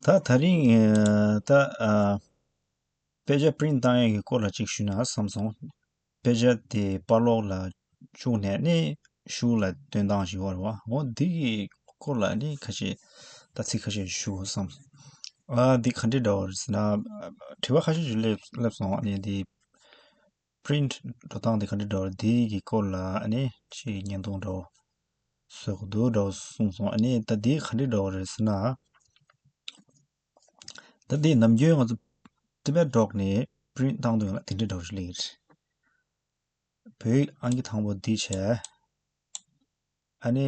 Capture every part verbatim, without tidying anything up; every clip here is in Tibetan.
ད་ད་རིང་ད་དཔེ་ཆ་པི་རིན་ཊི་བཏང་ཡས་ཀྱི་སྐོར་ལ་ཅིག་ཞུས་ན་བསམ་སོང་། དཔེ་ཆ་དེ་པར་ལོག་ལ་བཅུག་ནས་ནི་ཤུགས་ལ་སྟོན་སྟངས་ཤིག་ཡོད་རེད་བ། འོ་འདི་གི་སྐོར་ལ་ནི་ཁ་ཤས་ད་ཚིག་ཁ་ཤས་ཞུ་དགོས་བསམ། ཨ་འདི་ག་འདྲས་འདྲ་བ་རེད་ཟེར་ན། དྲི་བ་ཁ་ཤས་ཤིག་སླེབས་སླེབས་སོང་། ཨ་ནི་འདི་པི་རིན་ཊི་འགྲོ་སྟངས་དེ་ག་འདྲས་འདྲ་བ་རེད། དེ་གི་སྐོར་ལ་ཨ་ནི་ཅིག་བརྙན་ཐུང་འདྲ་བོ་བཟོ་དགོས་འདུག་འདྲ་བོ་གསུངས་སོང་། ཨ་ནི་ད་དེ་ག་འདྲས་འདྲ་བ་རེད་ཟེར་ན། ད་དེ་ནམ་རྒྱུན་ང་ཚོ་ཊི་བེཊ་ཌོག་ནས་པི་རིན་ཊི་བཏང་དུས་ལ་དེ་འདྲས་འདྲ་བོ་ཞིག་སླེབས་ཀྱི་རེད། བོད་ཡིག་ཨང་ཀི་དང་པོ་འདི་བྱས། ཨ་ནི་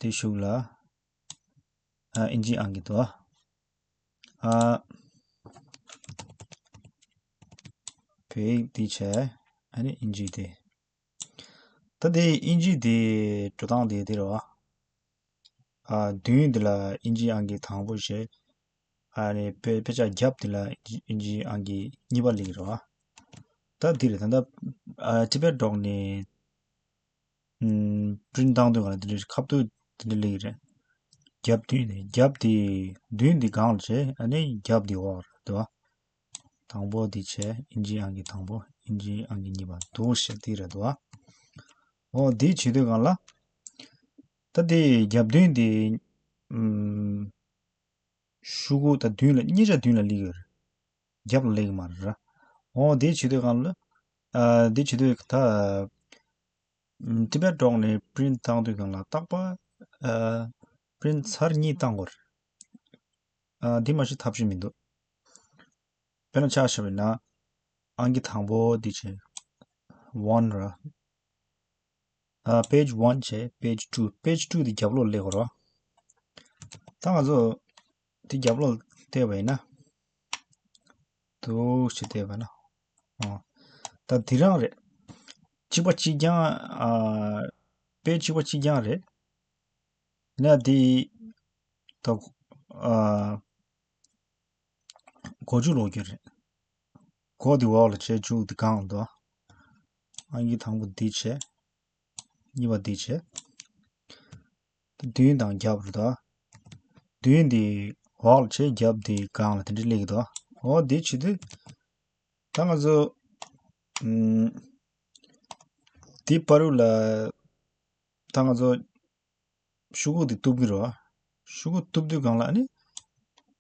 དེ་གཞུག་ལ་ཨ་ཨིན་ཇི་ཨང་ཀི་འདུག་ཨ་བོད་ཡིག་འདི་བྱས། ཨ་ནི་ཨིན་ཇི་དེ། ད་དེ་ཨིན་ཇི་དེ་འགྲོ་སྟངས་དེ་དེ་རེད་བ། ཨ་མདུན་དེ་ལ་ཨིན་ཇི་ཨང་ཀི་དང་པོ་བྱས། ཨ་ནི་དཔེ་དཔེ་ཆ་རྒྱབ་དེ་ལ་ཨིན་ཇི་ཨིན་ཇི་ཨང་ཀི་གཉིས་པ་སླེབས་ཀྱི་རེད་བ། ད་འདི་རེད། ད་ལྟ་ཨ་ཊི་བེཊ་ཌོག་ནས་ཨམ་པི་རིན་ཊི་བཏང་དུས་གང་ལ་དེ་འདྲའི་ཁ་ཐུག་དེ་འདྲ་སླེབས་ཀྱི་རེད། རྒྱབ་མདུན་ནས་རྒྱབ་དེ་མདུན་དེ་སྒང་ལ་བྱས། ཨ་ནི་རྒྱབ་དེ་འོག་རེད་བ། དང་པོ་དེ་བྱས། ཨིན་ཇི་ཨང་ཀི་དང་པོ། ཨིན་ཇི་ཨང་ཀི་གཉིས་པ་འདུག་ཞེས་དེ་རེད་འདུག་བ། འོ་དེ་བྱེད་དུས་སྒང་ལ། ད་དེ་རྒྱབ་མདུན་དེ་ཨམ་ཤོག་གུ་ད་མདུན་ལ་གཉིས་ཆ་མདུན་ལ་སླེབས་ཡོད་རེད། རྒྱབ་ལ་སླེབས་ཀྱི་མ་རེད་ར། འོ་དེ་བྱེད་དུས་སྒང་ལ། ཨ་དེ་བྱེད་དུས་ད་ཨམ་ཊི་བེཊ་ཌོག་ནས་པི་རིན་ཊི་བཏང་དུས་སྒང་ལ་རྟག་པར་ཨ་པི་རིན་ཊི་ཚར་གཉིས་བཏང་དགོས་རེད། ཨ་འདི་མ་གཞི་ཐབས་ཤེས་མི་འདུག་དཔེར་ན་ཆ་བཞག་པ་ཡིན་ན། ཨང་ཀི་དང་པོ་འདི་བྱས། ཝན་ར། ཨ་པེཇ་ཝན་བྱས། པེཇ་ཊུ། པེཇ་ཊུ་འདི་རྒྱབ་ལོགས་སླེབས་དགོས་ར། ད་ང་ཚོ་འདི་རྒྱབ་ལོགས་བལྟས་པ་ཡིན་ན། འདུག་སེ་བལྟས་པ་ན། ཨ་ད་འདི་རང་རེད། གཅིག་པ་གཅིག་རྐྱང་། ཨ་པེཇ་གཅིག་པ་གཅིག་རྐྱང་རེད། ཡིན་ན་འདི་ད་ཨ་མགོ་མཇུག་ལོག་རྒྱུ་རེད། མགོ་འདི་འོག་ལ་བྱས། མཇུག་འདི་སྒང་ལ་འདུག་ཨང་ཀི་དང་པོ་འདི་བྱས། གཉིས་པ་འདི་བྱས། མདུན་དང་རྒྱབ་རེད་ད། མདུན་འདི་འོག་ལ་བྱས། རྒྱབ་འདི་སྒང་ལ་དེ་འདྲ་སླེབས་ཀྱི་འདུག་འོ་འདི་བྱེད་དུས་ད་ང་ཚོ་ཨམ་འདི་བར་དུ་ལ་ད་ང་ཚོ་ཤོག་གུ་འདི་གཏུབ་ཀྱི་རེད་བ། ཤོག་གུ་གཏུབ་དུས་སྒང་ལ་ཨ་ནི་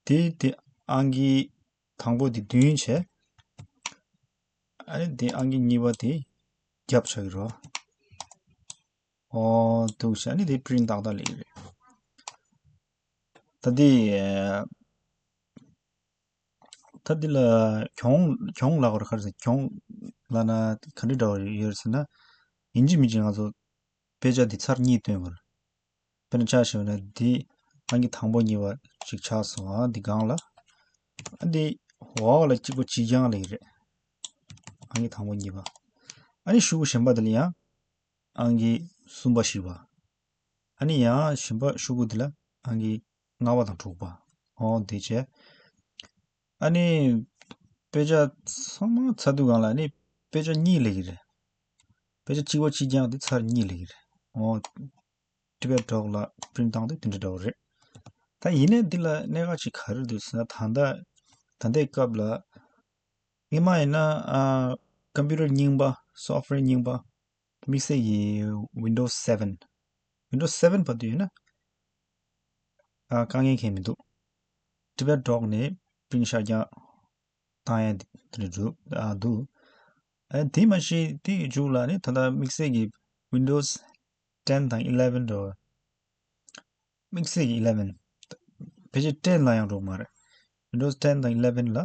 དེ་དེ་ཨང་ཀི་དང་པོ་འདི་མདུན་བྱས། ཨ་ནི་དེ་ཨང་ཀི་གཉིས་པ་དེ་རྒྱབ་ཆགས་ཀྱི་རེད་བ། ཨོ་འདུག་བྱས། ཨ་ནི་དེ་པི་རིན་ཊི་ཏག་ཏག་སླེབས་ཀྱི་རེད། ད་དེ་ད་འདི་ལ་གྱོང་གྱོང་ལབ་དགོས་རེད། ག་རེ་ཟེར། གྱོང་ལབ་ན་ག་འདྲ་འདྲ་བོ་ཡོད་རེད་ཟེར་ན། ཡིན་གཅིག་མིན་གཅིག་ང་ཚོ་དཔེ་ཆ་འདི་ཚར་གཉིས་སྟོན་དགོས་རེད། དཔེར་ན་ཆ་བཞག་ན་འདི་ཨང་ཀི་དང་པོ་གཉིས་པ་ཅིག་ཆགས་སོང་། ཨ་འདི་སྒང་ལ། ཨ་འདི་འོག་ལ་གཅིག་པ་གཅིག་རྐྱང་སླེབས་རེད། ཨང་ཀི་དང་པོ་གཉིས་པ། ཨ་ནི་ཤོག་གུ་གཞན་པ་འདི་ལ་ཡང་ཨང་ཀི་གསུམ་པ་བཞི་པ། ཨ་ནི་ཡང་གཞན་པ་ཤོག་གུ་འདི་ལ་ཨང་ཀི་ལྔ་པ་དང་དྲུག་པ། འོ་དེ་བྱས། ཨ་ནི་དཔེ་ཆ་ཚང་མ་ཚར་དུས་སྒང་ལ་ཨ་ནི་དཔེ་ཆ་གཉིས་སླེབས་ཀྱི་རེད། དཔེ་ཆ་གཅིག་པ་གཅིག་རྐྱང་དེ་ཚར་གཉིས་སླེབས་ཀྱི་རེད། འོ་ཊི་བེཊ་ཌོག་ལ་པི་རིན་ཊི་བཏང་དུས་དེ་འདྲ་འདྲ་བོ་རེད། ད་ཡིན་ནའི་འདི་ལ་གནད་འགག་ཅིག་ག་རེ་འདུག་ཟེར་ན། ད་ལྟ་ད་ལྟའི་སྐབས་ལ་སྔོན་མ་ཡིན་ན་ཨ་ཀམ་པུ་ཊར་རྙིང་པ། སོབ་ཝེར་རྙིང་པ། དམིགས་བསལ་གྱི་ཝིན་ཌོ་སེ་ཝེན། ཝིན་ཌོ་སེ་ཝེན་བར་དུ་ཡིན་ན་ཨ་དཀའ་ངལ་གང་ཡང་མི་འདུག་ཊི་བེཊ་ཌོག་ནས་པི་རིན་ཊི་ཤར་རྒྱག་བཏང་ཡ་དེ་འདྲ་འདུག་ཨ་འདུག་ཨ་དེ་མ་གཞི་དེ་ཡི་མཇུག་ལ་ནི་ད་ལྟ་དམིགས་བསལ་གྱི་ཝིན་ཌོ་སི་ཊེན་དང་ཨི་ལེ་ཝེན་འགྲོ། དམིགས་བསལ་གྱི་ཨི་ལེ་ཝེན། ཕལ་ཆེར་ཊེན་ལ་ཡང་འགྲོ་གི་མ་རེད། ཝིན་ཌོ་སི་ཊེན་དང་ཨི་ལེ་ཝེན་ལ་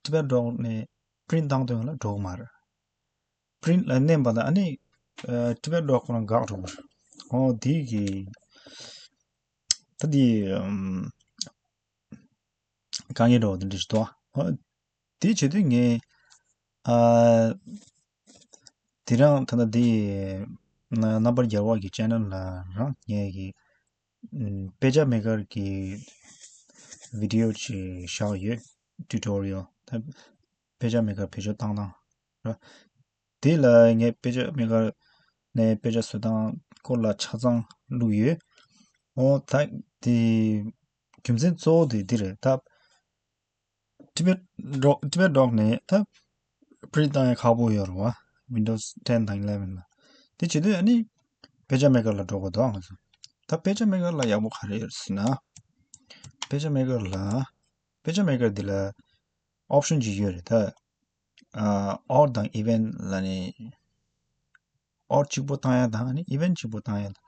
ཊི་བེཊ་ཌོག་ནས་པི་རིན་ཊི་བཏང་དོན་ལ་འགྲོ་གི་མ་རེད། པི་རིན་ཊི་ལ་མནན་པ་དང་ཨ་ནི་ཨ་ཊི་བེཊ་ཌོག་ཁོ་རང་འགག་འགྲོ་གི་མ་རེད། འོ་དེ་གི་ད་དེ་ཨམ་དཀའ་ངལ་འདྲ་བོ་དེ་འདྲ་ཞིག་འདུག་ཨ་དེ་བྱེད་དུས་ངས་ཨ་དེ་རང་ད་ལྟ་དེ་ན་རྣམ་པར་རྒྱལ་བ་གི་ཅེ་ནལ་ལ་རང་ངས་གི་ཨམ་དཔེ་ཆ་མེ་ཀར་གི་བི་ཌི་ཡོ་ཅིག་བཞག་ཡོད། ཊུ་ཊོ་རི་ཡལ། ད་དཔེ་ཆ་མེ་ཀར་བེད་སྤྱོད་བཏང་སྟངས་ར། དེ་ལ་ངས་དཔེ་ཆ་མེ་ཀར་ནས་དཔེ་ཆ་བཟོ་སྟངས་སྐོར་ལ་ཆ་ཚང་བླུགས་ཡོད། འོ་ད་དེ་ རྒྱུ་མཚན་གཙོ་བོ་དེ་འདི་རེད། ད་Tibet Doc Tibet Doc ནས་ད་print བཏང་ཡ་ཁག་པོ་ཡོད་རེད་བ། Windows ten དང་eleven ལ། དེ་བྱེད་དུས་ཨ་ནི་དཔེ་ཆ་maker ལ་འགྲོ་དགོས་འདུག་ང་ཚོ། ད་དཔེ་ཆ་maker ལ་ཡག་པོ་ག་རེ་ཡོད་ཟེར་ན། དཔེ་ཆ་maker ལ། དཔེ་ཆ maker འདི་ལ་option ཅིག་ཡོད་རེད་ད། ཨ། odd དང་even ལ་ནི། odd གཅིག་པོ་བཏང་ཡ་དང་ཨ་ནི་even གཅིག་པོ་བཏང་ཡ་དང་།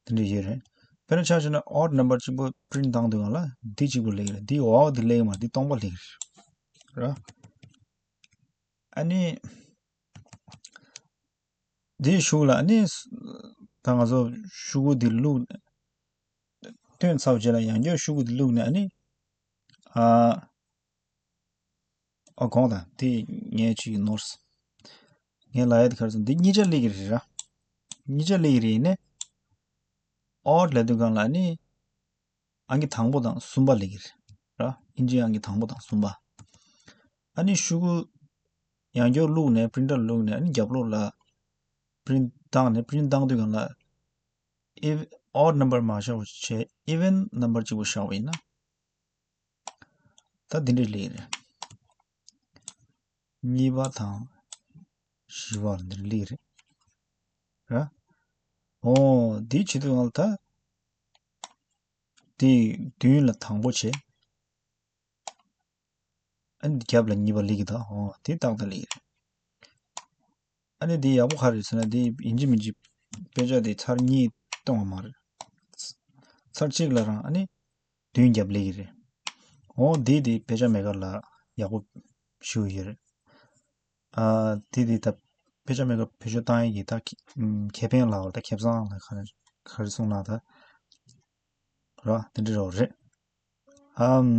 དེ་འདྲ་ཡོད་རེད། དཔེར་ན་ཆ་བཞག་ན་odd number གཅིག་པོ་print བཏང་དུས་སྒང་ལ་འདི་གཅིག་པོ་སླེབས་ཀྱི་རེད། འདི་འོག་འདི་སླེབས་ཀྱི་མ་རེད། འདི་སྟོང་པ་སླེབས་ཀྱི་རེད། ར། ཨ་ནི། འདིའི་གཞུག་ལ་ཨ་ནི། ད་ང་ཚོ་ཤོག་གུ་འདི་བླུགས། བཏོན་ཚར་བའི་རྗེས་ལ་ཡང་བསྐྱར་ཤོག་གུ་འདི་བླུགས་ནས་ཨ་ནི། ཨ། ཨ། དགོངས་དག་དེ་ངས་ཅིག་ནོར་སོང་། ངས་ལབ་ཡ་དེ་ག་རེ་ཟེར་ན་འདི་གཉིས་ཆ་སླེབས་ཀྱི་རེད་ར། གཉིས་ཆ་སླེབས་ཀྱི་རེད་ནས། odd ལབ་དུས་སྒང་ལ་ནི། ཨང་ཀི་དང་པོ་དང་གསུམ་པ་སླེབས་ཀྱི་རེད་ར། ཨིན་ཇིའི་ཨང་ཀི་དང་པོ་དང་གསུམ་པ། ཨ་ནི་ཤོག་གུ་ཡང་བསྐྱར་བླུགས་ནས་printer བླུགས་ནས་ཨ་ནི་རྒྱབ་ལོགས་ལ་print བཏང་ནས་print བཏང་དུས་སྒང་ལ། if odd number མ་བཞག་པ་བྱས་even number གཅིག་པོ་བཞག་པ་ཡིན་ན། ད་འདི་འདྲས་སླེབས་རེད། གཉིས་པ་དང་བཞི་པ་འདི་འདྲས་སླེབས་རེད། ར། ཨོ། འདི་བྱེད་དུས་སྒང་ལ་ད། འདི་མདུན་ལ་དང་པོ་བྱས། ཨ་ནི་རྒྱབ་ལ་གཉིས་པ་སླེབས་ཀྱི་འདུག་ཨོ། དེ་ཏག་ཏག་སླེབས་ཀྱི་རེད། ཨ་ནི་དེ་ཡག་པོ་ག་རེ་ཟེར་ན་དེ་ཡིན་གཅིག་མིན་གཅིག་དཔེ་ཆ་དེ་ཚར་གཉིས་གཏོང་བ་མ་རེད། ཚར་གཅིག་ལ་རང་ཨ་ནི་མདུན་རྒྱབ་སླེབས་ཀྱི་རེད། ཨོ། དེ་དེ་དཔེ་ཆ་maker ལ་ཡག་པོ་ཞེ་པོ་ཡོད་རེད། ཨ། དེ་དེ་ད་དཔེ་ཆ་maker བེད་སྤྱོད་བཏང་ཡས་ཀྱི་ད་ཁེ་ཁེ་ཕན་ལབ་དང་ཁེ་བཟང་ལ་ག་རེ་ག་རེ་གསུངས་ན་ད། ར། དེ་འདྲ་རོ་རེད། ཨམ།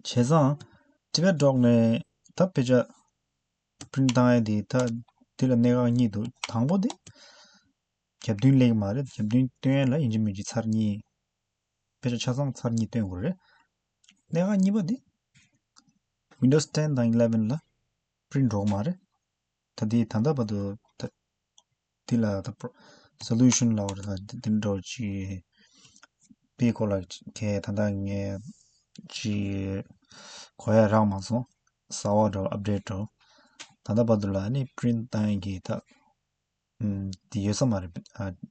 བྱས་ཙང་Tibet Doc ནས་ད་དཔེ་ཆ་print བཏང་ཡས་དེ་ད་དེ་ལ་གནད་འགག་གཉིས་འདུག་དང་པོ་དེ་རྒྱབ་མདུན་སླེབས་ཀྱི་མ་རེད། རྒྱབ་མདུན་སྟོན་ཡས་ལ་ཡིན་གཅིག་མིན་གཅིག་ཚར་གཉིས། དཔེ་ཆ་ཆ་ཚང་ཚར་གཉིས་སྟོན་དགོས་རེད། གནད་འགག་གཉིས་པ་དེ་Windows ten དང་eleven ལ་print འགྲོ་གི་མ་རེད། ད་དེ་ད་ལྟ་བར་དུ་ད་དེ་ལ་ད་solution ལབ་པ་རེད། ད་དེ་འདྲ་ཅིག་དེའི་སྐོར་ལ་ཁྱེད་ད་ལྟ་ངས་ཅིག་གོ་ཡ་རག་མ་སོང་། གསར་པ་འདྲ་update འདྲ་ད་ལྟ་བར་དུ་ལ་ནི་print བཏང་ཡས་ཀྱི་ད་དེ་ཡོད་ས་མ་རེད།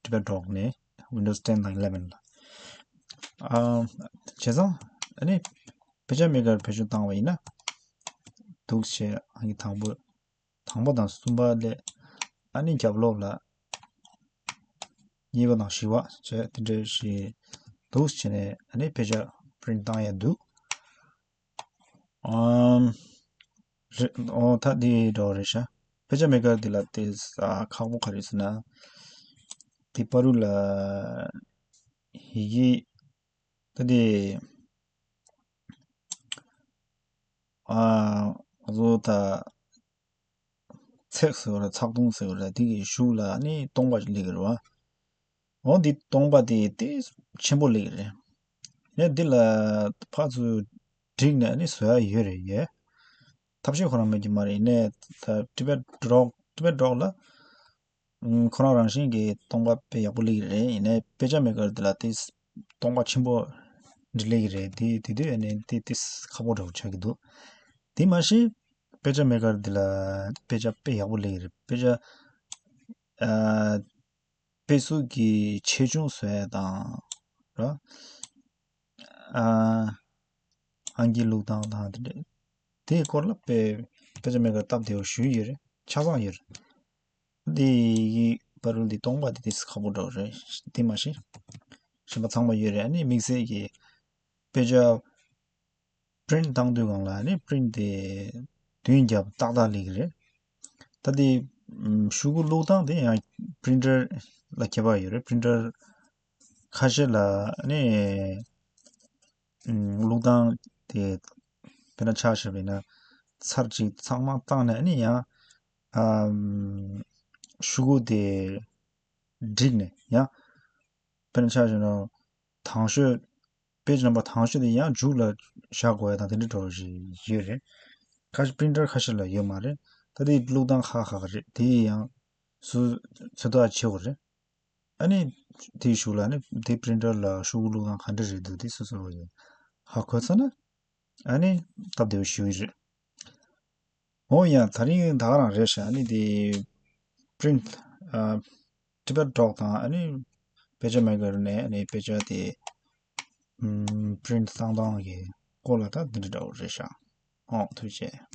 Tibet Doc ནས་Windows ten དང་eleven ལ། ཨ། བྱས་ཙང་ཨ་ནི་དཔེ་ཆ་maker བེད་སྤྱོད་བཏང་བ་ཡིན་ན། འདུག་བྱས་ཨ་ནི་དང་པོ། དང་པོ་དང་གསུམ་པ་ལས། ཨ་ནི་རྒྱབ་ལོགས་ལ། གཉིས་པ་དང་བཞི་པ་བྱས་དེ་འདྲ་ཞིག་འདུག་བྱས་ནས་ཨ་ནི་དཔེ་ཆ་print བཏང་ཡས་འདུག་ཨམ། རེད། ཨོ། ད་འདི་འདྲ་རེད་ཤག་དཔེ་ཆ་maker འདི་ལ་དེ་ཁག་པོ་ག་རེ་ཟེར་ན། དེ་བར་དུ་ལ་ཡི་གེ་ད་དེ་ཨ་ང་ཚོ་ད། ཚེག་ཟེར་བ་རེད། ཚེག་ཐུང་ཟེར་བ་རེད། དེ་གི་གཞུག་ལ་ནི་སྟོང་པ་ཞིག་སླེབས་ཀྱི་རེད་བ། འོ་འདི་སྟོང་པ་དེ་དེ་ཆེན་པོ་སླེབས་ཀྱི་རེད། ནས་འདི་ལ་ཕར་ཚུར་བསྒྲིགས་ནས་ནི་བཟོ་ཡ་ཡོད་རེད་ཡས། ཐབས་ཤེས་ཁོ་རང་མེད་ཀྱི་མ་རེད། ནས་ད་Tibet Doc Tibet Doc ལ་ཁོ་རང་རང་བཞིན་གྱི་སྟོང་པ་དཔེ་ཡག་པོ་སླེབས་ཀྱི་རེད། ཡིན་ནའི་དཔེ་ཆ་maker འདི་ལ་དེ་སྟོང་པ་ཆེན་པོ་འདི་སླེབས་ཀྱི་རེད། དེ་དེ་དུས་ནས་དེ་དེ་ཁག་པོ་འདྲ་བོ་ཆགས་ཀྱི་འདུག་དེ་མ་གཞི་དཔེ་ཆ་maker འདི་ལ་དཔེ་ཆ་དཔེ་ཡག་པོ་སླེབས་ཀྱི་རེད། དཔེ་ཆ་ཨ་དཔེ་གཟུགས་ཀྱི་ཆེ་ཆུང་བཟོ་ཡ་དང་ར། ཨ་ཨང་ཀི་བླུགས་སྟངས་དང་དེ་འདྲ། དེའི་སྐོར་ལ་དཔེ་དཔེ་ཆ་maker སྟབས་བདེ་བོ་ཞེ་པོ་ཡོད་རེད། ཆ་ཚང་ཡོད་རེད། འདི་ཡི་བར་དུ་འདི་སྟོང་པ་འདི་ཏོག་ཙམ་ཁག་པོ་འདྲ་བོ་རེད། འདི་མ་གཞི་གཞན་པ་ཚང་མ་ཡོད་རེད། ཨ་ནི་དམིགས་བསལ་གྱི་དཔེ་ཆ་print བཏང་དུས་སྒང་ལ་ཨ་ནི་print དེ་མདུན་རྒྱབ་ཏག་ཏག་སླེབས་ཀྱི་རེད། ད་དེ་ཤོག་གུ་བླུགས་སྟངས་དེ་ཡང་printer ལ་ཁྱད་པར་ཡོད་རེད། printer ཁ་ཤས་ལ་ཨ་ནི་བླུགས་སྟངས་དེ་དཔེར་ན་ཆ་བཞག་པ་ཡིན་ན་ཚར་གཅིག་ཚང་མ་བཏང་ནས་ཨ་ནི་ཡང་ཨམ་ཤོག་གུ་དེ་བསྒྲིགས་ནས་ཡང་དཔེར་ན་ཆ་བཞག་ན་དང་ཤོས་page number དང་ཤོས་དེ་ཡང་མཇུག་ལ་བཞག་དགོས་ཡ་དང་དེ་འདྲ་འདྲ་བོ་ཞིག་ཡོད་རེད། ཁ་ཤས་printer ཁ་ཤས་ལ་ཡོད་མ་རེད། ད་དེ་བླུགས་སྟངས་ཁག་ཁག་རེད། དེ་ཡང་སུ་ཚོད་ལྟ་བྱེད་དགོས་རེད། ཨ་ནི་དེའི་གཞུག་ལ་ཨ་ནི་དེ་པི་རིན་ཊར་ལ་ཤོག་གུ་བླུགས་སྟངས་ག་འདྲ་རེད་འདུག་དེ་སོ་སོ་ཡིན་ཧ་གོ་ཚར་ན་ཨ་ནི་སྟབས་བདེ་བོ་ཞུ་ཡི་རེད། འོ་ཡ་ད་རིང་ད་ག་རང་རེད་ཤག་ཨ་ནི་དེ་པི་རིན་ཊི་ཨ་ཊི་བེཊ་ཊོལ་ཀི་དང་ཨ་ནི་དཔེ་ཆ་མེ་ཀར་ནས་ཨ་ནི་དཔེ་ཆ་དེ་ཨམ་པི་རིན་ཊི་བཏང་སྟངས་ཀྱི་སྐོར་ལ་ད་འདི་འདྲ་འདྲ་བོ་རེད་ཤག་འོ་ཐུགས་རྗེ་ཆེ།